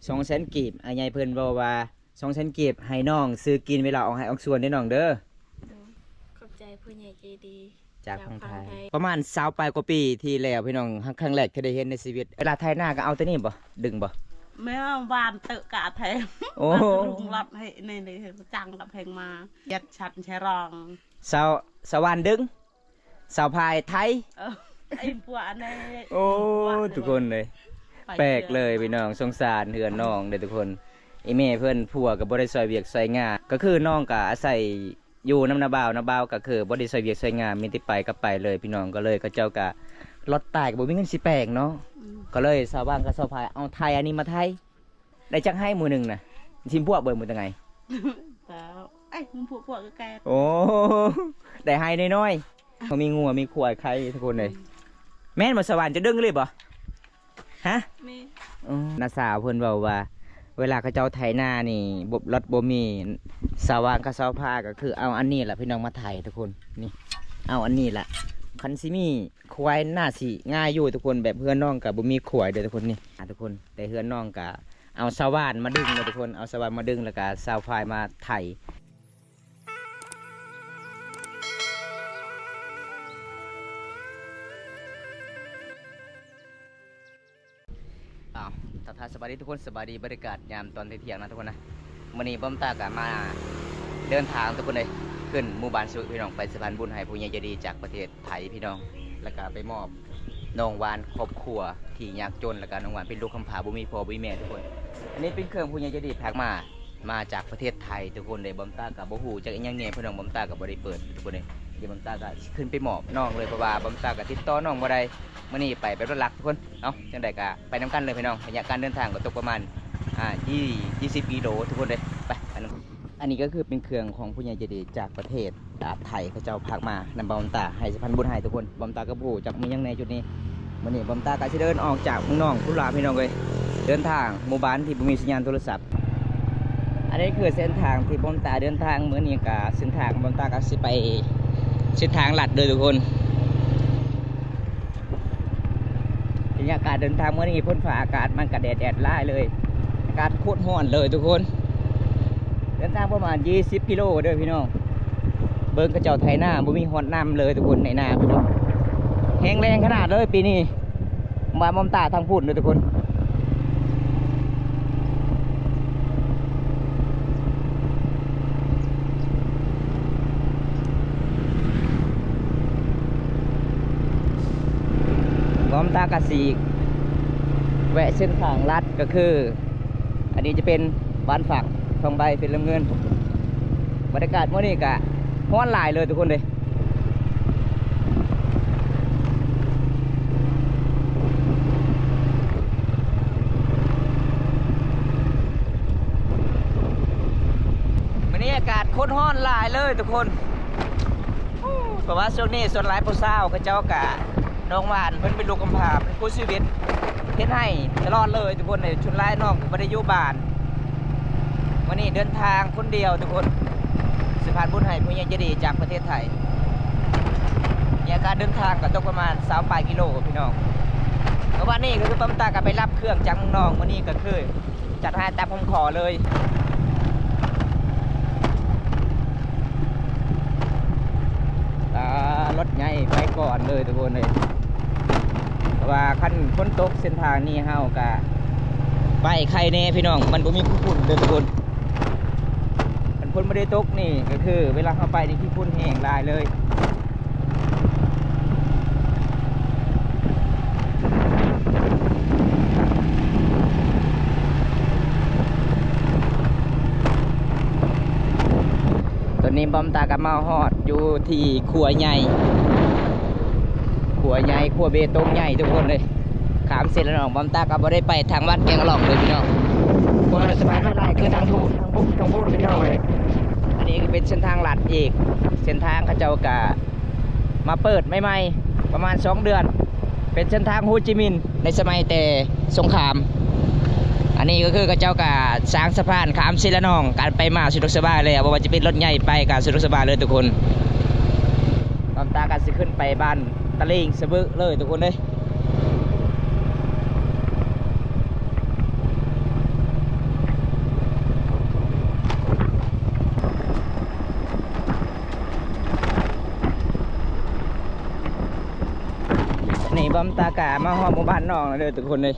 ສອງແສນກີບ ອ້າຍໃຫຍ່ເພິ່ນເວົ້າວ່າ ສອງແສນກີບ ໃຫ້ນ້ອງຊື້ກິນເວລາອອກໄຮ່ອອກສວນເດີ້ນ້ອງເດີ້. ໂດຍ ຂອບໃຈຜູ້ໃຫຍ່ໃຈດີ ຈາກຝັ່ງໄທ ຈາກຝັ່ງໄທ ປະມານຊາວປາຍກວ່າປີທີ່ແລ້ວ ພີ່ນ້ອງ ຄັ້ງແລກທີ່ໄດ້ເຫັນໃນຊີວິດ. ເວລາໄຖນາກໍເອົາໂຕນີ້ບໍ່ ດຶງບໍ່? ແມ່ນຫວ່ານເຕີກະແທງ ໂອ້ ລຸງລັດໃຫ້ ໃນ ໃນ ຈ້າງລັດແພງມາ ຍັດຊັນແຊຣອງ ສາວ ສາວຫວ່ານດຶງ ສາວພາຍໄຖ ເອີ ໄອ້ພວກອັນໃດ ໂອ້ ທຸກຄົນເລີຍ ແປກເລີຍພີ່ນ້ອງ ສົງສານເຮືອນນ້ອງເດີ້ທຸກຄົນ. ອີ່ແມ່ເພິ່ນ ຜົວກໍບໍ່ໄດ້ຊ່ອຍວຽກຊ່ອຍງານ ກໍຄືນ້ອງກໍອາໄສຢູ່ນຳນ້າບ່າວ ນ້າບ່າວກໍຄືບໍ່ໄດ້ຊ່ອຍວຽກຊ່ອຍງານ ມີແຕ່ໄປກໍໄປເລີຍພີ່ນ້ອງ. ກໍເລີຍເຂົາເຈົ້າກໍລອດຕາຍ ກໍບໍ່ມີເງິນຊິແປງເນາະ ອືມ ກໍເລີຍສາວຫວ່ານກັບສາວພາຍເອົາໄຖອັນນີ້ມາໄຖ. ໄດ້ຈັກໄຮ່ມື້ໜຶ່ງນະ? ທີມພວກເບິ່ງມື້ຕະໄງ ແລ້ວ ເອີຍ ມັນພວກ ພວກແກ່ ໂອ້ ໄດ້ໄຮ່ນ້ອຍໆ ເຮົາມີງົວມີຄວາຍໄຄທຸກຄົນເລີຍ ອືມ ແມ່ນບໍ່ສະຫວ່ານ ຈະດຶງອີ່ຫຼີບໍ່? ຮະ ແມ່ນ ອືມ ນ້າສາວເພິ່ນເວົ້າວ່າ ເວລາເຂົາເຈົ້າໄຖນານີ້ ບົບລັດບໍ່ມີ ສາວຫວ່ານກັບສາວພາຍກໍຄືເອົາອັນນີ້ລະພີ່ນ້ອງມາໄຖທຸກຄົນ ນີ້ ເອົາອັນນີ້ລະ ຄັນຊິມີ ຄວາຍໜ້າຊິງ່າຍຢູ່ທຸກຄົນ ແບບເຮືອນນ້ອງກໍບໍ່ມີຄວາຍເດີ້ທຸກຄົນ ນີ້ ອ່າ ທຸກຄົນ ແຕ່ເຮືອນນ້ອງກໍເອົາສາວຫວ່ານມາດຶງເດີ້ທຸກຄົນ ເອົາສາວຫວ່ານມາດຶງ ແລ້ວກໍສາວພາຍມາໄຖ. ອ້າວ ທັກທາຍສະບາຍດີທຸກຄົນ ສະບາຍດີບັນຍາກາດຍາມຕອນທ່ຽງໆນະທຸກຄົນນະ. ມື້ນີ້ບ່າວຕາກໍມາເດີນທາງທຸກຄົນເອີຍ ຂຶ້ນໝູ່ບ້ານສຸກພີ່ນ້ອງ ໄປສະພານບຸນໃຫ້ຜູ້ໃຫຍ່ໃຈດີຈາກປະເທດໄທພີ່ນ້ອງ ແລ້ວກໍໄປມອບນ້ອງຫວ່ານຄອບຄົວທີ່ຍາກຈົນ ແລ້ວກໍນ້ອງຫວ່ານເປັນລູກກຳພ້າ ບໍ່ມີພໍ່ບໍ່ມີແມ່ທຸກຄົນ. ອັນນີ້ເປັນເຄື່ອງຜູ້ໃຫຍ່ໃຈດີຝາກມາ ມາຈາກປະເທດໄທທຸກຄົນເລີຍ. ບ່າວຕາກໍບໍ່ຮູ້ຈັກອີ່ຫຍັງແດ່ພີ່ນ້ອງ ບ່າວຕາກໍບໍ່ໄດ້ເປີດທຸກຄົນເລີຍ. ດຽວບ່າວຕາກໍຊິຂຶ້ນໄປມອບນ້ອງເລີຍ ເພາະວ່າບ່າວຕາກໍຕິດຕໍ່ນ້ອງບໍ່ໄດ້. ມື້ນີ້ໄປແບບລັດໆທຸກຄົນເນາະ ຈັ່ງໃດກໍໄປນຳກັນເລີຍພີ່ນ້ອງ. ໄລຍະການເດີນທາງກໍຕົກປະມານ ອ່າ ຊາວ ຊາວກິໂລທຸກຄົນເລີຍ. ໄປ ໄປນຳ. ອັນນີ້ກໍຄືເປັນເຄື່ອງຂອງຜູ້ໃຫຍ່ໃຈດີຈາກປະເທດ ອ່າ ໄທ ເຂົາເຈົ້າຝາກມານຳບ່າວຕາ ໃຫ້ສະພານບຸນໃຫ້ທຸກຄົນ. ບ່າວຕາກໍບໍ່ຮູ້ຈັກມີຫຍັງແດ່ຈຸດນີ້. ມື້ນີ້ບ່າວຕາກໍຊິເດີນອອກຈາກເມືອງນອງພຸ້ນລະພີ່ນ້ອງເອີຍ ເດີນທາງໝູ່ບ້ານທີ່ບໍ່ມີສັນຍານໂທລະສັບ. ອັນນີ້ຄືເສັ້ນທາງທີ່ບ່າວຕາເດີນທາງມື້ນີ້ ກະເສັ້ນທາງບ່າວຕາກໍຊິໄປເສັ້ນທາງລັດເດີ້ທຸກຄົນ. ບັນຍາກາດເດີນທາງມື້ນີ້ ຝົນຟ້າອາກາດມັນກະແດດ ແດດຫຼາຍເລີຍ ອາກາດໂຄດຮ້ອນເລີຍທຸກຄົນ. ເດີນທາງປະມານຊາວກິໂລເດີ້ພີ່ນ້ອງ. ເບິ່ງເຂົາເຈົ້າໄຖນາ ບໍ່ມີຮອດນ້ຳເລີຍທຸກຄົນ ໃນນາພີ່ນ້ອງ ແຮງແລ້ງຂະໜາດເລີຍປີນີ້. ມາມອມຕາທາງພຸ້ນເດີ້ທຸກຄົນ. ມອມຕາກະຊິແວະເສັ້ນທາງລັດ ກໍຄືອັນນີ້ຈະເປັນບ້ານຝາກ ທອງໃບ ເປັນລຳເງິນ. ບັນຍາກາດມື້ນີ້ກະຮ້ອນຫຼາຍເລີຍທຸກຄົນເດ້. ມື້ນີ້ອາກາດໂຄດຮ້ອນຫຼາຍເລີຍທຸກຄົນ. ເພາະວ່າຊ່ວງນີ້ສ່ວນຫຼາຍຜູ້ສາວເຂົາເຈົ້າກະ ນ້ອງຫວານເພິ່ນເປັນລູກກຳພ້າ ເພິ່ນຄູ່ຊີວິດ ເຮັດໄຮ່ຕະຫຼອດເລີຍທຸກຄົນເອີຍ. ສ່ວນຫຼາຍນ້ອງກໍບໍ່ໄດ້ຢູ່ບ້ານ ມື້ນີ້ເດີນທາງຄົນດຽວທຸກຄົນ ສະພານບຸນໃຫ້ຜູ້ໃຫຍ່ໃຈດີຈາກປະເທດໄທ. ໄລຍະການເດີນທາງກໍຕົກປະມານຊາວປາຍກິໂລພີ່ນ້ອງ. ເມື່ອວານນີ້ກໍຄືປ້ອມຕາກໍໄປຮັບເຄື່ອງຈາກເມືອງນອງ ມື້ນີ້ກໍຄື ຈັດໃຫ້ຕາມຄຳຂໍເລີຍ. ອ່າ ລົດໃຫຍ່ໄປກ່ອນເລີຍທຸກຄົນເອີຍ. ເພາະວ່າຄັນຝົນຕົກເສັ້ນທາງນີ້ເຮົາກະໄປໄຄແດ່ພີ່ນ້ອງ ມັນບໍ່ມີຂີ້ຝຸ່ນເດີທຸກຄົນ. ຄັນຝົນບໍ່ໄດ້ຕົກນີ້ກໍຄືເວລາເຮົາໄປນີ້ຂີ້ຝຸ່ນແຮງຫຼາຍເລີຍ. ຕອນນີ້ປ້ອມຕາກໍມາຮອດຢູ່ທີ່ຂົວໃຫຍ່ ຂົວໃຫຍ່ ຂົວເບຕົງໃຫຍ່ທຸກຄົນເອີຍ. ຂ້າມເສັ້ນແລ້ວນ້ອງ ປ້ອມຕາກໍບໍ່ໄດ້ໄປທາງວັດແກງຫຼອງເລີຍພີ່ນ້ອງ. ບໍ່ສະບາຍມາຫຼາຍຄືທາງທຸກ ທາງພຸ້ນ ທາງພຸ້ນພີ່ນ້ອງເອີຍ. ອັນນີ້ກໍເປັນເສັ້ນທາງລັດອີກ ເສັ້ນທາງເຂົາເຈົ້າກໍ ມາເປີດໃໝ່ໆ ປະມານສອງເດືອນ ເປັນເສັ້ນທາງໂຮຈິມິນໃນສະໄໝແຕ່ສົງຄາມ. ອັນນີ້ກໍຄືເຂົາເຈົ້າກະສ້າງສະພານຂ້າມເຊລະນອງ ການໄປມາສະດວກສະບາຍແລ້ວ ບໍ່ວ່າຈະເປັນລົດໃຫຍ່ໄປກະສະດວກສະບາຍເລີຍທຸກຄົນ. ຕອນຕາກະຊິຂຶ້ນໄປບ້ານຕະລິງສະບຶເລີຍທຸກຄົນເອີຍ. ຕ ບຳຕາກະມາຮອດໝູ່ບ້ານນ້ອງແລ້ວເດີທຸກຄົນເອີຍ.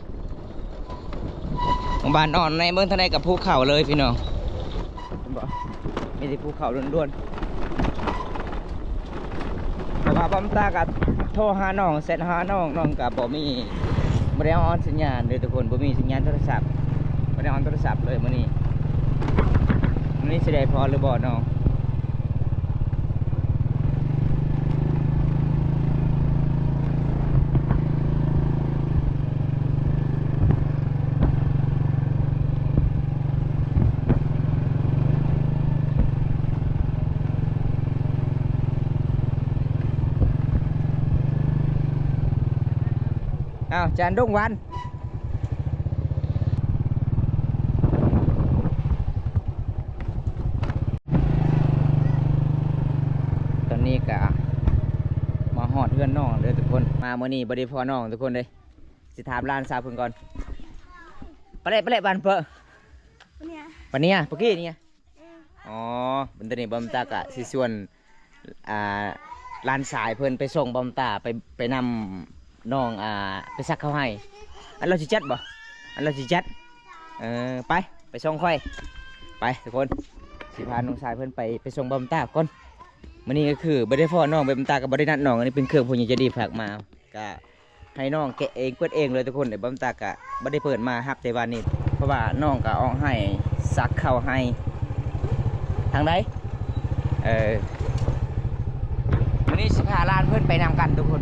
ໝູ່ບ້ານນ້ອງໃນເບິ່ງທາງໃດກໍພູເຂົາເລີຍພີ່ນ້ອງ. ເຫັນບໍ່? ມີແຕ່ພູເຂົາລ້ວນໆ. ແຕ່ວ່າບຳຕາກໍໂທຫານ້ອງ ແຊັດຫານ້ອງ ນ້ອງກໍບໍ່ມີ ບໍ່ໄດ້ອອນສັນຍານເດີທຸກຄົນ. ບໍ່ມີສັນຍານໂທລະສັບ ບໍ່ໄດ້ອອນໂທລະສັບເລີຍມື້ນີ້. ມື້ນີ້ຊິໄດ້ພໍຫຼືບໍ່ນ້ອງ? ອ້າວ ຈານດົງຫວານ. ຕອນນີ້ກະມາຮອດເຮືອນນ້ອງເດີທຸກຄົນ. ມາມື້ນີ້ບໍ່ໄດ້ພໍ້ນ້ອງທຸກຄົນເດ້. ຊິຖາມຫຼານສາວເພິ່ນກ່ອນ. ປະເລະ ປະເລະ ບ້ານເປີ ປະເນຍ ປະເນຍ ປະກີ້ນີ້. ອໍ ເພິ່ນ ຕອນນີ້ບຳຕາກະຊິຊວນ ອ່າ ຫຼານຊາຍເພິ່ນໄປສົ່ງບຳຕາ ໄປ ໄປນຳນ້ອງ ອ່າ ໄປສັກເຂົ້າໄຮ່. ອັນລາວຊິຈັດບໍ່? ອັນລາວຊິຈັດ. ເອີ ໄປ ໄປສົ່ງຂ້ອຍ ໄປທຸກຄົນ. ຊິພານ້ອງຊາຍເພິ່ນໄປ ໄປສົ່ງບຳຕາກ່ອນ. ມື້ນີ້ກໍຄືບໍ່ໄດ້ພໍ້ນ້ອງ ບຳຕາກໍບໍ່ໄດ້ນັດນ້ອງ. ອັນນີ້ເປັນເຄື່ອງຜູ້ໃຫຍ່ໃຈດີຝາກມາ ກະ ໃຫ້ນ້ອງແກະເອງເປີດເອງເລີຍທຸກຄົນ. ແຕ່ບຳຕາກະບໍ່ໄດ້ເປີດມາ ຮັບແຕ່ວ່ານີ້ ເພາະວ່ານ້ອງກະອອກໄຮ່ ສັກເຂົ້າໄຮ່. ທາງໃດ? ເອີ ມື້ນີ້ຊິພາຫຼານເພິ່ນໄປນຳກັນທຸກຄົນ.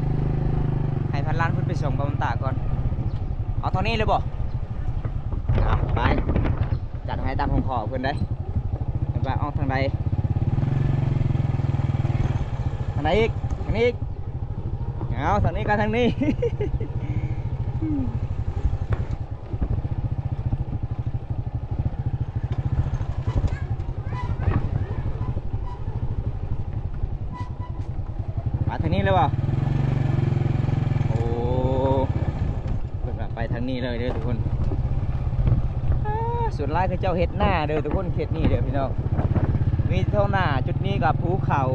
ໃຫ້ພັນຫຼານເພິ່ນໄປສົ່ງບຳຕາກ່ອນ. ເອົາທາງນີ້ເລີຍບໍ່? ເອົາ ໄປ ຈັດໃຫ້ຕາມຂອງຂໍເພິ່ນໄດ໋. ເພິ່ນວ່າອອກທາງໃດ? ທາງໃດອີກ? ທາງນີ້ອີກ? ເອົາ ທາງນີ້ກັບທາງນີ້. ມາທາງນີ້ເລີຍບໍ່? ໂອ້ ເພິ່ນວ່າໄປທາງນີ້ເລີຍເດີທຸກຄົນ. ອ່າ ສ່ວນຫຼາຍເຂົາເຈົ້າເຮັດນາເດີທຸກຄົນ ເຂດນີ້ເດີພີ່ນ້ອງ. ມີທົ່ງນາ ຈຸດນີ້ກໍພູເຂົາ.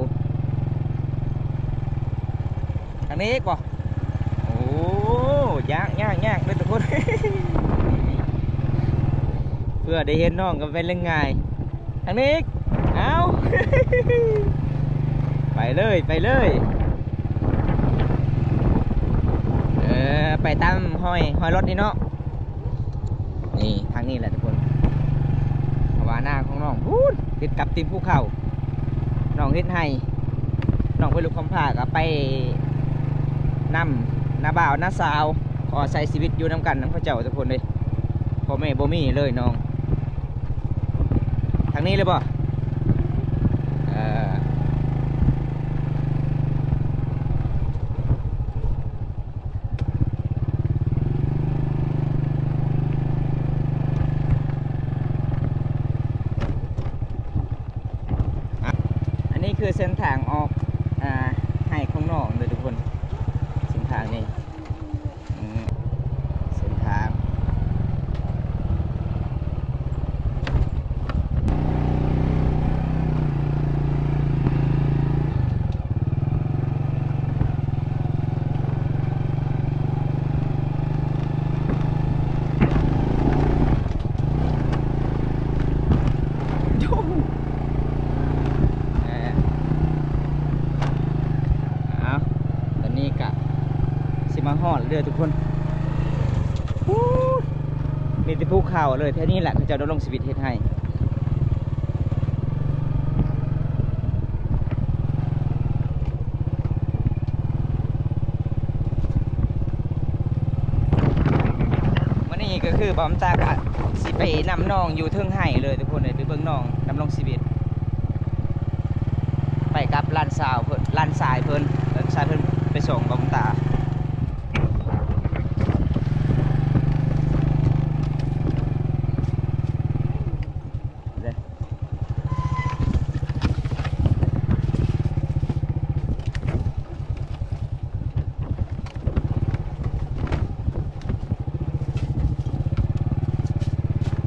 ທາງນີ້ອີກບໍ່? ໂອ້ ຍາກ ຍາກ ຍາກເດີທຸກຄົນ. ເພື່ອໄດ້ເຫັນນ້ອງກໍເປັນເລື່ອງງ່າຍ. ທາງນີ້ອີກ. ເອົາ ໄປເລີຍ ໄປເລີຍ. ເອີ ໄປຕາມຮອຍ ຮອຍລົດນີ້ເນາະ. ນີ້ ທາງນີ້ແຫຼະທຸກຄົນ. ເພາະວ່ານາຂອງນ້ອງພຸ້ນ ຕິດກັບຕີນພູເຂົາ. ນ້ອງເຮັດໄຮ່ ນ້ອງໄປລຸກຄຳພ້າກໍໄປນຳນ້າບ່າວນ້າສາວ ຂໍໃຊ້ຊີວິດຢູ່ນຳກັນນຳເຂົາເຈົ້າທຸກຄົນເດ້. ພໍ່ແມ່ບໍ່ມີເລີຍນ້ອງ. ທາງນີ້ເລີຍບໍ່? ເອີ ອ່ະ ອັນນີ້ຄືເສັ້ນທາງອອກ ອ່າ ໄຮ່ຂອງນ້ອງເດີທຸກຄົນ ເສັ້ນທາງນີ້. ອືມ ເສັ້ນທາງ ເອີ ເອົາ ຕອນນີ້ກະຊິມາຮອດແລ້ວເດີທຸກຄົນ. ໂອ້ ມີແຕ່ພູເຂົາເລີຍ ແຖວນີ້ແຫຼະ ເຂົາເຈົ້າດຳລົງຊີວິດເຮັດໄຮ່. ມື້ນີ້ກໍຄືບ່າວຕາກະຊິໄປນຳນ້ອງຢູ່ເທິງໄຮ່ເລີຍທຸກຄົນເອີຍ ໄປເບິ່ງນ້ອງດຳລົງຊີວິດ ໄປກັບຫຼານສາວເພິ່ນ ຫຼານຊາຍເພິ່ນ ຫຼານຊາຍເພິ່ນໄປສົ່ງບ່າວຕາ.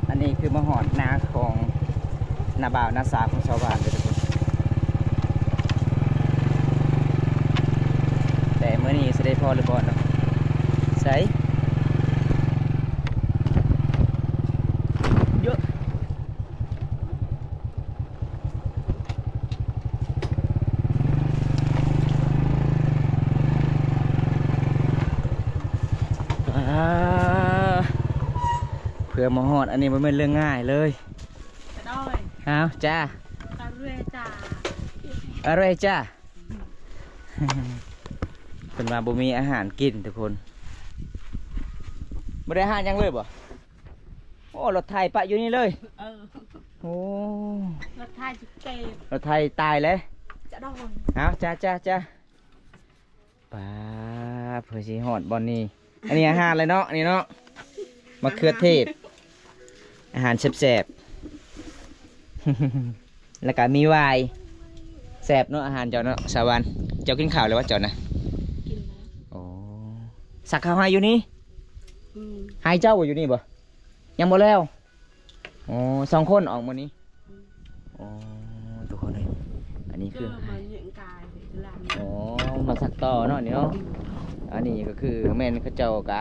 ອັນນີ້ຄືມາຮອດນາຂອງນ້າບ່າວນ້າສາວຂອງຊາວບ້ານເດີທຸກຄົນ. ແຕ່ມື້ນີ້ຊິໄດ້ພໍ້ຫຼືບໍ່ເນາະ? ໃສ ເຍາະ ອ່າ ເພື່ອມາຮອດ ອັນນີ້ບໍ່ແມ່ນເລື່ອງງ່າຍເລີຍ. ໂດຍ ອ້າວ ຈ້າ ອາເຣຍຈ້າ ອາເຣຍຈ້າ. ເພິ່ນວ່າບໍ່ມີອາຫານກິນທຸກຄົນ. ບໍ່ໄດ້ອາຫານຫຍັງເລີຍບໍ່? ໂອ້ ລົດໄຖປະຢູ່ນີ້ເລີຍ. ເອີ ໂອ້ ລົດໄຖຊິເກັບ ລົດໄຖຕາຍແລ້ວ. ຈະດອງ ເອົາ ຈ້າ ຈ້າ ຈ້າ. ປາ ເພື່ອຊິຮອດບ່ອນນີ້. ອັນນີ້ອາຫານເລີຍເນາະ ອັນນີ້ເນາະ ມະເຂືອເທດ ອາຫານແຊບໆ ແລ້ວກະມີວາຍ. ແຊບເນາະອາຫານເຈົ້າເນາະ ສາວວານ. ເຈົ້າກິນເຂົ້າແລ້ວບໍ່ເຈົ້ານະ? ກິນແລ້ວ. ໂອ້ ສັກເຂົ້າໄຮ່ຢູ່ນີ້? ອືມ ໄຮ່ເຈົ້າບໍ່ ຢູ່ນີ້ບໍ່? ຍັງບໍ່ແລ້ວ. ອໍ ສອງຄົນອອກມື້ນີ້. ອືມ ໂອ້ ທຸກຄົນເອີຍ ອັນນີ້ຄື ເຈີມາຍິງກາຍເວລານີ້. ອໍ ມາສັກຕໍ່ເນາະນີ້ເນາະ. ອັນນີ້ກໍຄືແມ່ນເຂົາເຈົ້າກະ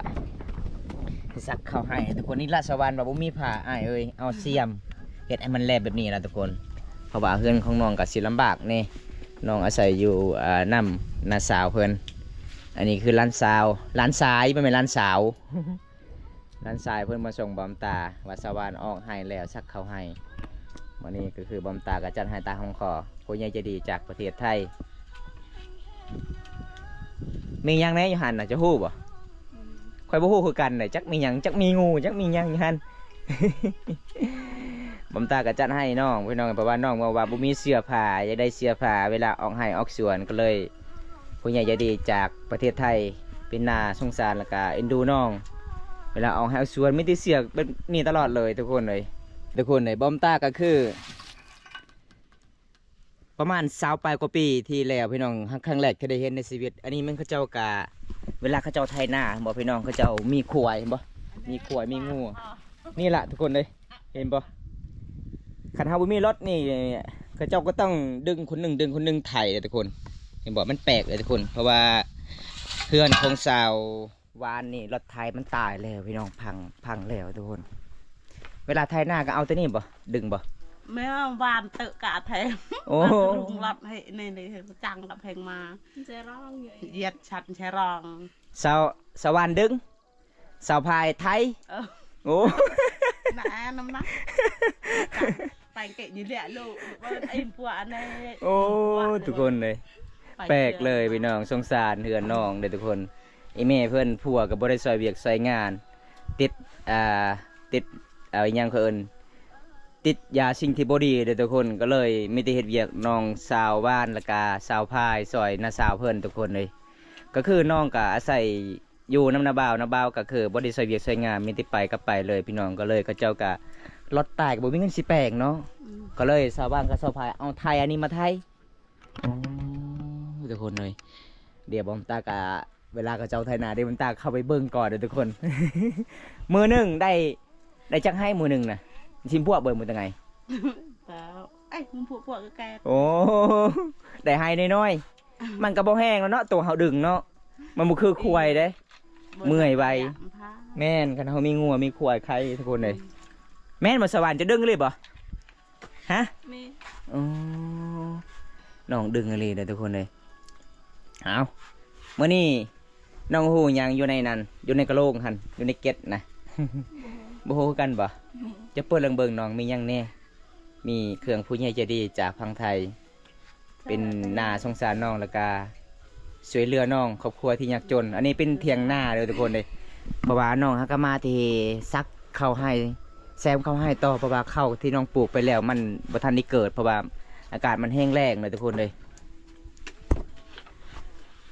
ສັກເຂົ້າໄຮ່ທຸກຄົນ. ນີ້ລາຊະວັນວ່າບໍ່ມີຜ້າ ອ້າຍເອີຍ ເອົາສ່ຽມເຮັດໃຫ້ມັນແລບແບບນີ້ລະທຸກຄົນ. ເພາະວ່າເຮືອນຂອງນ້ອງກໍຊິລຳບາກແດ່ ນ້ອງອາໄສຢູ່ ອ່າ ນຳນ້າສາວເພິ່ນ. ອັນນີ້ຄືຫຼານສາວ ຫຼານຊາຍ ບໍ່ແມ່ນຫຼານສາວ. ຫຼານຊາຍເພິ່ນມາສົ່ງບອມຕາ ວ່າສາວວານອອກໄຮ່ແລ້ວ ສັກເຂົ້າໄຮ່. ມື້ນີ້ກໍຄືບອມຕາກໍຈັດໃຫ້ຕາມຄຳຂໍ ຜູ້ໃຫຍ່ໃຈດີຈາກປະເທດໄທ. ມີຫຍັງແດ່ຢູ່ຫັ້ນນະ ເຈົ້າຮູ້ບໍ່? ອືມ ຂ້ອຍບໍ່ຮູ້ຄືກັນເດ້ ຈັກມີຫຍັງ ຈັກມີງູ ຈັກມີຫຍັງຢູ່ຫັ້ນ. ບອມຕາກໍຈັດໃຫ້ນ້ອງ ພີ່ນ້ອງ ເພາະວ່ານ້ອງເວົ້າວ່າບໍ່ມີເສື້ອຜ້າ ຢາກໄດ້ເສື້ອຜ້າເວລາອອກໄຮ່ອອກສວນ ກໍເລີຍ ຜູ້ໃຫຍ່ໃຈດີຈາກປະເທດໄທ ເປັນໜ້າສົງສານ ແລ້ວກະເອັນດູນ້ອງ. ເວລາອອກໄຮ່ອອກສວນ ມີແຕ່ເສື້ອແບບນີ້ຕະຫຼອດເລີຍທຸກຄົນເອີຍ. ທຸກຄົນເອີຍ ບອມຕາກໍຄືປະມານຊາວປາຍກວ່າປີທີ່ແລ້ວ ພີ່ນ້ອງ ຄັ້ງແລກທີ່ໄດ້ເຫັນໃນຊີວິດ. ອັນນີ້ແມ່ນເຂົາເຈົ້າກະ ເວລາເຂົາເຈົ້າໄຖນາ ເຫັນບໍ່ພີ່ນ້ອງ ເຂົາເຈົ້າມີຄວາຍ ເຫັນບໍ່ ມີຄວາຍ ມີງົວ. ນີ້ລະທຸກຄົນເອີຍ ເຫັນບໍ່? ຄັນເຮົາບໍ່ມີລົດນີ້ ເຂົາເຈົ້າກໍຕ້ອງດຶງຄົນໜຶ່ງ ດຶງຄົນໜຶ່ງໄຖເດ້ທຸກຄົນ. ເຫັນບໍ່? ມັນແປກເດ້ທຸກຄົນ ເພາະວ່າເຮືອນຂອງຊາວວານນີ້ ລົດໄຖມັນຕາຍແລ້ວພີ່ນ້ອງ ພັງ ພັງແລ້ວທຸກຄົນ. ເວລາໄຖນາກໍເອົາໂຕນີ້ບໍ່ ດຶງບໍ່? ແມ່ວານເຕີກະແທງ. ໂອ້ ວານລຸງລັດໃຫ້ ນີ້ ນີ້ ຈັງກັບແພງມາ ຈະຮ້ອງຢູ່ ຢຽດຊັດ ຈະຮ້ອງ. ສາວ ສາວວານດຶງ ສາວພາຍໄຖ. ເອີ ໂອ້ ນະ ນຳນະ ແປງເກະຢູ່ແຫຼະລູກ ເບິ່ງໄອ້ພວກອັນນີ້. ໂອ້ ທຸກຄົນເອີຍ ແປກເລີຍພີ່ນ້ອງ ສົງສານເຮືອນນ້ອງເດ້ທຸກຄົນ. ອີ່ແມ່ເພິ່ນ ຜົວກໍບໍ່ໄດ້ຊ່ອຍວຽກຊ່ອຍງານ ຕິດ ອ່າ ຕິດ ເອົາ ອີ່ຫຍັງເຂົາເອີ້ນ ຕິດຢາສິ່ງທີ່ບໍ່ດີເດ້ທຸກຄົນ. ກໍເລີຍມີແຕ່ເຮັດວຽກ ນ້ອງສາວວານ ແລ້ວກະສາວພາຍ ຊ່ອຍນ້າສາວເພິ່ນທຸກຄົນເອີຍ. ກໍຄືນ້ອງກໍອາໄສ ຢູ່ນຳນ້າບ່າວ ນ້າບ່າວກໍຄືບໍ່ໄດ້ຊ່ອຍວຽກຊ່ອຍງານ ມີແຕ່ໄປກັບໄປເລີຍພີ່ນ້ອງ. ກໍເລີຍເຂົາເຈົ້າກໍ ລົດຕາຍກໍບໍ່ມີເງິນຊິແປງເນາະ. ອືມ ກໍເລີຍສາວບາງກັບສາວພາຍ ເອົາໄຖອັນນີ້ມາໄຖ. ໂອ້ ທຸກຄົນເອີຍ ດຽວບອມຕາກໍ ເວລາເຂົາເຈົ້າໄຖນາ ດຽວບອມຕາເຂົ້າໄປເບິ່ງກ່ອນເດີທຸກຄົນ. ມື້ໜຶ່ງໄດ້ ໄດ້ຈັກໄຮ່ມື້ໜຶ່ງນະ? ຊິມພວກເບິ່ງມື້ຕະໄງ ເຈົ້າ ເອີຍ ມັນພວກ ພວກແກ່. ໂອ້ ໄດ້ໄຮ່ນ້ອຍໆ ມັນກໍບໍ່ແຮງແລ້ວເນາະ ໂຕເຮົາດຶງເນາະ ມັນບໍ່ຄືຄວາຍເດ້ ເມື່ອຍໄວ. ແມ່ນ ຄັນເຮົາມີງົວມີຄວາຍໄຄທຸກຄົນເອີຍ. ອືມ ແມ່ນບໍ່ ສາວວານ ເຈົ້າດຶງອີ່ຫຼີບໍ່? ຮະ? ແມ່ນ. ໂອ້ ນ້ອງດຶງອີ່ຫຼີເດີທຸກຄົນເອີຍ. ເອົາ ມື້ນີ້ນ້ອງຮູ້ຫຍັງຢູ່ໃນນັ້ນ ຢູ່ໃນກະໂຫຼງຫັ້ນ ຢູ່ໃນເກັດນະ? ບໍ່ຮູ້ ບໍ່ຮູ້ຄືກັນບໍ່? ແມ່ນ. ຈະເປີດເລື່ອງເບິ່ງ ນ້ອງມີຫຍັງແດ່? ມີເຄື່ອງຜູ້ໃຫຍ່ໃຈດີຈາກຝັ່ງໄທ ເປັນໜ້າສົງສານນ້ອງ ແລ້ວກະຊ່ວຍເຫຼືອນ້ອງຄອບຄົວທີ່ຍາກຈົນ. ອັນນີ້ເປັນຖຽງນາເດີທຸກຄົນເດີ ເພາະວ່ານ້ອງຫາກໍມາທີ່ສັກເຂົ້າໄຮ່ ແຊມເຂົ້າໄຮ່ຕໍ່ ເພາະວ່າເຂົ້າທີ່ນ້ອງປູກໄປແລ້ວມັນບໍ່ທັນໄດ້ເກີດ ເພາະວ່າອາກາດມັນແຫ້ງແລ້ງເດີທຸກຄົນເດີ.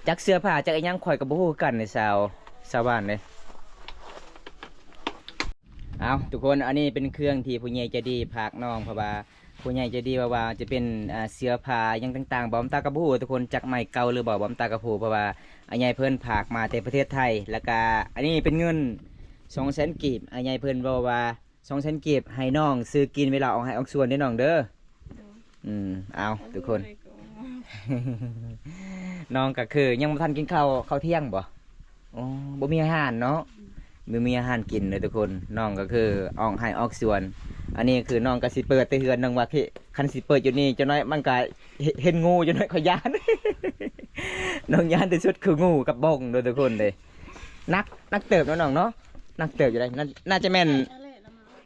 ຈັກເສື້ອຜ້າຈັກອີ່ຫຍັງຂ້ອຍກໍບໍ່ຮູ້ຄືກັນເດ້ ສາວ ສາວຫວານເດ້. ເອົາ ທຸກຄົນ ອັນນີ້ເປັນເຄື່ອງທີ່ຜູ້ໃຫຍ່ໃຈດີຝາກນ້ອງ ເພາະວ່າຜູ້ໃຫຍ່ໃຈດີວ່າ ວ່າຈະເປັນ ອ່າ ເສື້ອຜ້າຫຍັງຕ່າງໆ ບອມຕາກໍບໍ່ຮູ້ທຸກຄົນ ຈັກໃໝ່ເກົ່າຫຼືບໍ່ ບອມຕາກໍບໍ່ຮູ້ ເພາະວ່າອາໃຫຍ່ເພິ່ນຝາກມາແຕ່ປະເທດໄທ. ແລ້ວກະອັນນີ້ເປັນເງິນສອງແສນກີບ ອາໃຫຍ່ເພິ່ນເວົ້າວ່າສອງແສນກີບ ໃຫ້ນ້ອງຊື້ກິນເວລາອອກໄຮ່ອອກສວນເດີນ້ອງເດີ. ໂດຍ. ອືມ ເອົາ ທຸກຄົນ ນ້ອງກໍຄືຍັງບໍ່ທັນກິນເຂົ້າ ເຂົ້າທ່ຽງບໍ່? ອໍ ບໍ່ມີອາຫານເນາະ ບໍ່ມີອາຫານກິນເດີທຸກຄົນ. ນ້ອງກໍຄືອອກໄຮ່ອອກສວນ. ອັນນີ້ຄືນ້ອງກໍຊິເປີດແຕ່ເຮືອນນ້ອງວ່າ ຄັນຊິເປີດຢູ່ນີ້ຈັກໜ້ອຍມັນກໍເຫັນ ເຫັນງູ ຈັກໜ້ອຍຂ້ອຍຢ້ານ. ນ້ອງຢ້ານທີ່ສຸດຄືງູກັບບົງເດີທຸກຄົນເດ້. ໜັກ ໜັກເຕີບເນາະນ້ອງເນາະ ໜັກເຕີບຢູ່ເດ້. ໜ້າ ໜ້າຈະແມ່ນ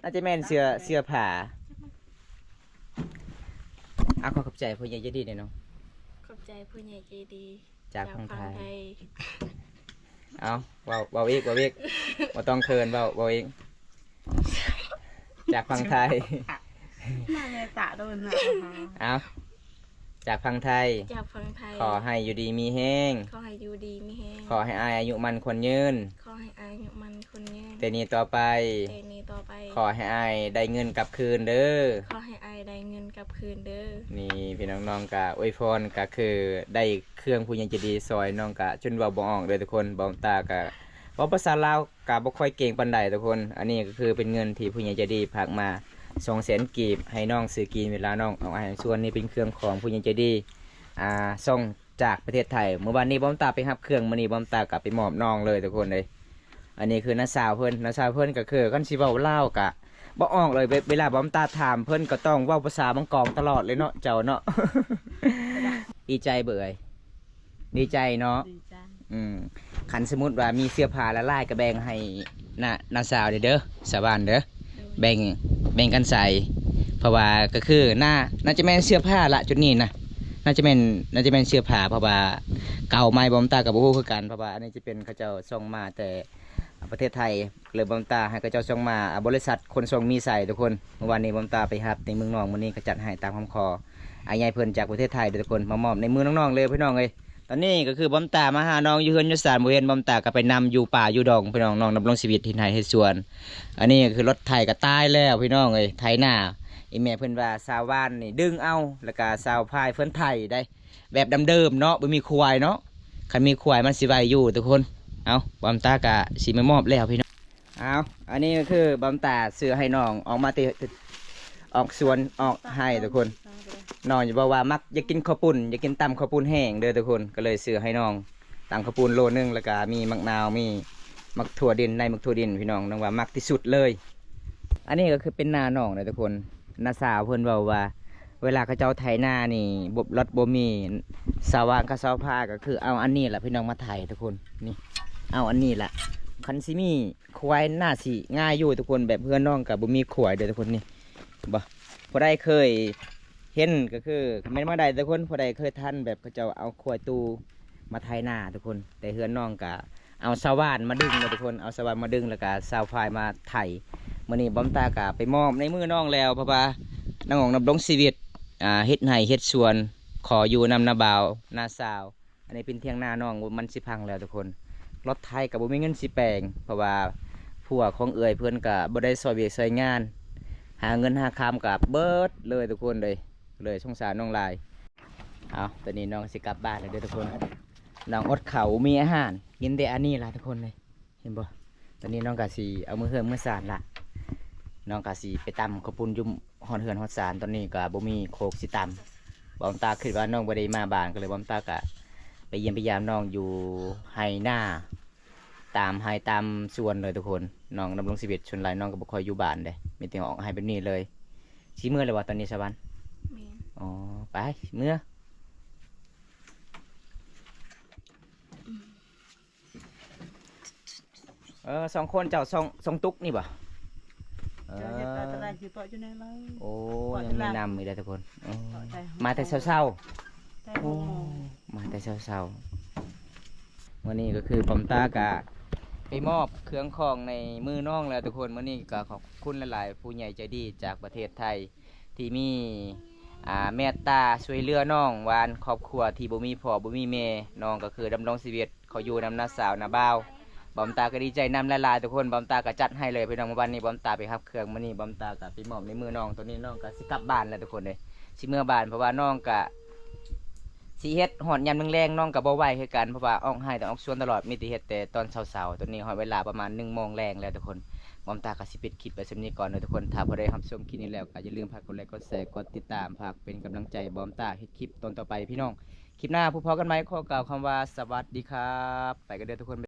ໜ້າຈະແມ່ນເສື້ອ ເສື້ອຜ້າ. ອາ ຂໍຂອບໃຈຜູ້ໃຫຍ່ໃຈດີເດ້ນ້ອງ. ຂອບໃຈຜູ້ໃຫຍ່ໃຈດີ ຈາກຝັ່ງໄທ. ເອົາ ເວົ້າ ເວົ້າອີກ ເວົ້າອີກ ບໍ່ຕ້ອງເຂີນ ເວົ້າ ເວົ້າອີກ. ຈາກຝັ່ງໄທ. ໜ້າແມ່ຕາໂດນນະ. ເອົາ ຈາກຝັ່ງໄທ. ຈາກຝັ່ງໄທ. ຂໍໃຫ້ຢູ່ດີມີແຮງ. ຂໍໃຫ້ຢູ່ດີມີແຮງ. ຂໍໃຫ້ອ້າຍອາຍຸໝັ້ນຂວັນຍືນ. ຂໍໃຫ້ອ້າຍອາຍຸໝັ້ນຂວັນຍືນ. ແຕ່ນີ້ຕໍ່ໄປ. ແຕ່ນີ້ຕໍ່ໄປ. ຂໍໃຫ້ອ້າຍໄດ້ເງິນກັບຄືນເດີ. ຂໍໃຫ້ອ້າຍໄດ້ເງິນກັບຄືນເດີ. ນີ້ພີ່ນ້ອງ ນ້ອງກະອວຍພອນ ກະຄືໄດ້ເຄື່ອງຜູ້ໃຫຍ່ໃຈດີຊ່ອຍ ນ້ອງກະຈົນເວົ້າບໍ່ອອກເດີທຸກຄົນ. ບ່າວຕາກະເວົ້າພາສາລາວກະບໍ່ຄ່ອຍເກັ່ງປານໃດທຸກຄົນ. ອັນນີ້ກໍຄືເປັນເງິນທີ່ຜູ້ໃຫຍ່ໃຈດີຝາກມາສອງແສນກີບ ໃຫ້ນ້ອງຊື້ກິນເວລານ້ອງອອກໄຮ່ອອກສວນ. ນີ້ເປັນເຄື່ອງຂອງຜູ້ໃຫຍ່ໃຈດີ ອ່າ ສົ່ງ ຈາກປະເທດໄທ. ມື້ວານນີ້ບ່າວຕາໄປຮັບເຄື່ອງ ມື້ນີ້ບ່າວຕາກໍໄປມອບນ້ອງເລີຍທຸກຄົນເອີຍ. ອັນນີ້ຄືນ້າສາວເພິ່ນ ນ້າສາວເພິ່ນກໍຄື ຄັນຊິເວົ້າລາວກໍບໍ່ອອກເລີຍ. ເວ ເວລາບ່າວຕາຖາມເພິ່ນກໍຕ້ອງເວົ້າພາສາບາງກອກຕະຫຼອດເລີຍເນາະ ເຈົ້າເນາະ. ດີໃຈບໍ່ເອີຍ? ດີໃຈເນາະ. ດີໃຈ. ອືມ ຄັນສົມມຸດວ່າມີເສື້ອຜ້າຫຼາຍໆ ກໍແບ່ງໃຫ້ນ້າ ນ້າສາວເດີ ສາວຫວານເດີ. ແບ່ງ ແບ່ງກັນໃສ່ ເພາະວ່າກໍຄືໜ້າ ໜ້າຈະແມ່ນເສື້ອຜ້າລະ ຈຸດນີ້ນະ ໜ້າຈະແມ່ນ ໜ້າຈະແມ່ນເສື້ອຜ້າ ເພາະວ່າເກົ່າໃໝ່ບ່າວຕາກໍບໍ່ຮູ້ຄືກັນ. ເພາະວ່າອັນນີ້ຈະເປັນເຂົາເຈົ້າສົ່ງມາແຕ່ປະເທດໄທ ເລີຍບ່າວຕາໃຫ້ເຂົາເຈົ້າສົ່ງມາ ອາ ບໍລິສັດຂົນສົ່ງມີໄຊທຸກຄົນ. ມື້ວານນີ້ບ່າວຕາໄປຮັບໃນເມືອງນອງ ມື້ນີ້ກໍຈັດໃຫ້ຕາມຄຳຂໍອ້າຍໃຫຍ່ເພິ່ນຈາກປະເທດໄທເດີທຸກຄົນ ມາມອບໃນມືນ້ອງໆເລີຍພີ່ນ້ອງເອີຍ. ຕອນນີ້ກໍຄືບ່າວຕາມາຫານ້ອງຢູ່ເຮືອນຢູ່ຊານ ບໍ່ເຫັນ. ບ່າວຕາກໍໄປນຳຢູ່ປ່າຢູ່ດອງພີ່ນ້ອງ ນ້ອງດຳລົງຊີວິດເຮັດໄຮ່ເຮັດສວນ. ອັນນີ້ກໍຄືລົດໄຖກໍຕາຍແລ້ວພີ່ນ້ອງເອີຍ ໄຖນາ. ອີແມ່ເພິ່ນວ່າຊາວຫວານນີ້ດຶງເອົາ ແລ້ວກໍຊາວພາຍເພິ່ນໄຖໄດ໋ ແບບດຳເດີມເນາະ ບໍ່ມີຄວາຍເນາະ. ຄັນມີຄວາຍມັນຊິໄວຢູ່ທຸກຄົນ. ເອົາ ບ່າວຕາກໍຊິມາມອບແລ້ວພີ່ນ້ອງ. ເອົາ ອັນນີ້ກໍຄືບ່າວຕາຊື້ໃຫ້ນ້ອງອອກມາແຕ່ ອອກສວນອອກໄຮ່ທຸກຄົນ. ນ້ອງຢາກບອກວ່າມັກ ຢາກກິນເຂົ້າປຸ້ນ ຢາກກິນຕຳເຂົ້າປຸ້ນແຫ້ງເດີທຸກຄົນ ກໍເລີຍຊື້ໃຫ້ນ້ອງຕຳເຂົ້າປຸ້ນໂລໜຶ່ງ ແລ້ວກະມີໝາກນາວ ມີໝາກຖົ່ວດິນ ໃນໝາກຖົ່ວດິນພີ່ນ້ອງ ນ້ອງວ່າມັກທີ່ສຸດເລີຍ. ອັນນີ້ກໍຄືເປັນນານ້ອງເດີທຸກຄົນ. ນ້າສາວເພິ່ນເວົ້າວ່າ ເວລາເຂົາເຈົ້າໄຖນານີ້ ບົບລັດບໍ່ມີ ຊາວຫວ່ານກັບຊາວພາຍ ກໍຄືເອົາອັນນີ້ລະພີ່ນ້ອງມາໄຖທຸກຄົນ. ນີ້ ເອົາອັນນີ້ລະ ຄັນຊິມີ ຄວາຍໜ້າຊິງ່າຍຢູ່ທຸກຄົນ ແບບເຮືອນນ້ອງກໍບໍ່ມີຄວາຍເດີທຸກຄົນ. ນີ້ ເຫັນບໍ່ ຜູ້ໃດເຄີຍເຫັນກໍຄືຄອມເມັນມາໄດ້ທຸກຄົນ. ຜູ້ໃດເຄີຍທັນແບບເຂົາເຈົ້າເອົາຄວາຍຕູ້ມາໄຖນາທຸກຄົນ. ແຕ່ເຮືອນນ້ອງກໍເອົາຊາວຫວ່ານມາດຶງເດີທຸກຄົນ ເອົາຊາວຫວ່ານມາດຶງ ແລ້ວກໍຊາວພາຍມາໄຖ. ມື້ນີ້ບ່າວຕາກໍໄປມອບໃນມືນ້ອງແລ້ວ ເພາະວ່ານ້ອງດຳລົງຊີວິດ ອ່າ ເຮັດໄຮ່ເຮັດສວນ ຂໍຢູ່ນຳນ້າບ່າວນ້າສາວ. ອັນນີ້ເປັນຖຽງນານ້ອງ ມັນຊິພັງແລ້ວທຸກຄົນ. ລົດໄຖກໍບໍ່ມີເງິນຊິແປງ ເພາະວ່າຜົວຂອງເອື້ອຍເພິ່ນກໍບໍ່ໄດ້ຊ່ອຍວຽກຊ່ອຍງານ ຫາເງິນຫາຄຳກໍເບິດເລີຍທຸກຄົນເອີຍ. ເລີຍສົງສານນ້ອງຫຼາຍ. ເອົາ ຕອນນີ້ນ້ອງຊິກັບບ້ານແລ້ວເດີທຸກຄົນ. ນ້ອງອົດເຂົ້າ ບໍ່ມີອາຫານ ກິນແຕ່ອັນນີ້ລະທຸກຄົນເອີຍ. ເຫັນບໍ່? ຕອນນີ້ນ້ອງກະຊິເອົາມືເຮືອນມືຊານລະ ນ້ອງກະຊິໄປຕຳເຂົ້າປຸ້ນຢູ່ຮອດເຮືອນຮອດຊານ. ຕອນນີ້ກະບໍ່ມີໂຄກຊິຕຳ. ບ່າວຕາຄິດວ່ານ້ອງບໍ່ໄດ້ມາບ້ານ ກໍເລີຍບ່າວຕາກະໄປຢ້ຽມໄປຢາມນ້ອງຢູ່ໄຮ່ນາ ຕາມໄຮ່ຕາມສວນເລີຍທຸກຄົນ. ນ້ອງດຳລົງຊີວິດ ສ່ວນຫຼາຍນ້ອງກໍບໍ່ຄ່ອຍຢູ່ບ້ານເດ້ ມີແຕ່ອອກໄຮ່ແບບນີ້ເລີຍ. ຊິເມືອແລ້ວບໍ່ຕອນນີ້ ສະຫວັນ? ແມ່ນ. ອໍ ໄປ ເມືອ. ເອີ ສອງຄົນເຈົ້າ ສອງ ສອງຕຸກນີ້ບໍ່? ເອີ ເຈົ້າເຮັດປາຕະໄລຄືເກາະຢູ່ໃນເລີຍ. ໂອ້ ເກາະ ຍັງມີນ້ຳອີກເດ້ທຸກຄົນ. ເອີ ເກາະໃຈ ມາແຕ່ເຊົ້າໆ. ແຕ່ ໂອ້ ຫົກໂມງ ມາແຕ່ເຊົ້າໆ. ມື້ນີ້ກໍຄືບ່າວຕາກະໄປມອບເຄື່ອງຂອງໃນມືນ້ອງແລ້ວທຸກຄົນ. ມື້ນີ້ກໍຂອບຄຸນຫຼາຍໆ ຜູ້ໃຫຍ່ໃຈດີຈາກປະເທດໄທ ທີ່ມີ ອ່າ ເມດຕາຊ່ວຍເຫຼືອນ້ອງຫວ່ານ ຄອບຄົວທີ່ບໍ່ມີພໍ່ບໍ່ມີແມ່. ນ້ອງກໍຄືດຳລົງຊີວິດ ເຂົາຢູ່ນຳນ້າສາວນ້າບ່າວ. ບ່າວຕາກໍດີໃຈນຳຫຼາຍໆທຸກຄົນ. ບ່າວຕາກໍຈັດໃຫ້ເລີຍພີ່ນ້ອງ. ມື້ວານນີ້ບ່າວຕາໄປຮັບເຄື່ອງ ມື້ນີ້ບ່າວຕາກໍໄປມອບໃນມືນ້ອງ. ຕອນນີ້ນ້ອງກໍຊິກັບບ້ານແລ້ວທຸກຄົນເອີຍ ຊິເມືອບ້ານ ເພາະວ່ານ້ອງກໍຊິເຮັດຮອດຍາມແລງໆ ນ້ອງກໍບໍ່ໄຫວຄືກັນ ເພາະວ່າອອກໄຮ່ແຕ່ອອກສວນຕະຫຼອດ ມີແຕ່ເຮັດແຕ່ຕອນເຊົ້າໆ. ຕອນນີ້ຮອດເວລາປະມານໜຶ່ງໂມງແລງແລ້ວທຸກຄົນ. ບ່າວຕາກໍຊິປິດຄລິບໄວ້ສ່ຳນີ້ກ່ອນເດີທຸກຄົນ. ຖ້າຜູ້ໃດຮັບຊົມຄລິບນີ້ແລ້ວ ກໍຢ່າລືມຝາກກົດໄລ ກົດແຊ ກົດຕິດຕາມ ຝາກເປັນກຳລັງໃຈບ່າວຕາເຮັດຄລິບຕອນຕໍ່ໄປພີ່ນ້ອງ. ຄລິບໜ້າພົບພໍ້ກັນໃໝ່ ຂໍກ່າວຄຳວ່າສະຫວັດດີຄັບ. ໄປກັນເດີທຸກຄົນ.